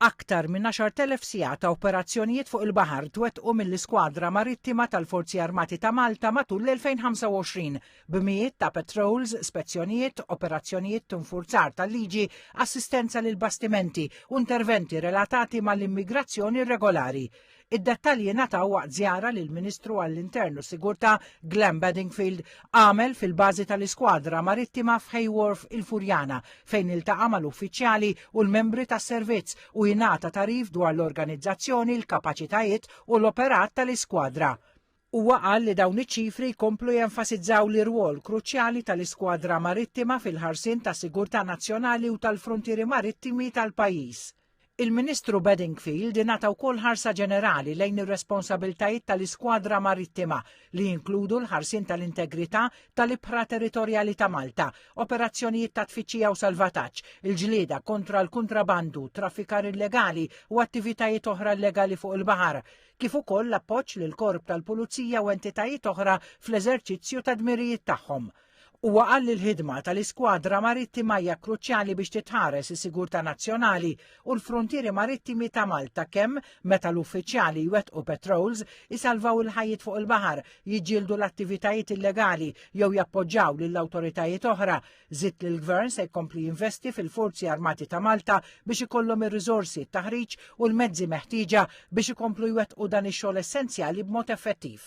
Aktar minn 10,000 siegħa ta' operazzjonijiet fuq il-baħar twettqu mill-Iskwadra Marittima tal-Forzi Armati ta' Malta matul l-2025, b'mijiet ta' patrols, spezzjonijiet, operazzjonijiet t'infurzar tal-liġi, assistenza lil bastimenti u interventi relatati mal-immigrazzjoni irregolari. Id-dettalji ngħataw waqt żjara li l-Ministru għall-Intern u Sigurtà Glenn Bedingfield għamel fil-bażi tal-Iskwadra Marittima f'Hay Wharf il-Furjana fejn iltaqa' mal-uffiċjali u l-membri tas-servizz u jingħata tagħrif dwar l-organizzazzjoni, l-kapaċitajiet u l-operat tal-iskwadra. Huwa qal li dawn iċ-ċifri jkomplu jenfasizzaw l-irwol kruċjali tal-Iskwadra Marittima fil-ħarsien tas-sigurtà nazzjonali u tal-fruntieri marittimi tal-pajjiż. Il-Ministru Bedingfield ingħata wkoll ħarsa ġenerali lejn ir-responsabiltajiet tal-Iskwadra Marittima li jinkludu l-ħarsien tal-integrità tal-ibħra territorjali ta' Malta, operazzjonijiet ta' tfittxija u salvataġġ, il-ġlieda kontra l-kuntrabandu, traffikar illegali u attivitajiet oħra illegali fuq il-baħar, kif ukoll l-appoġġ lill-Korp tal-Pulizija u entitajiet oħra fl-eżerċizzju tad-dmirijiet tagħhom. Huwa qal li l-ħidma tal-Iskwadra Marittima hija kruċjali biex titħares is-sigurtà nazzjonali u l-fruntieri marittimi ta' Malta kemm meta l-uffiċjali jwettqu patrols, isalvaw il-ħajjiet fuq il-baħar, jiġġieldu l-attivitajiet illegali jew jappoġġaw lil awtoritajiet oħra. Żied li l-Gvern se jkompli jinvesti fil-Forzi Armati ta' Malta biex ikollhom ir-riżorsi, it-taħriġ u l-mezzi meħtieġa biex ikomplu jwettqu dan ix-xogħol essenzjali b'mod effettiv.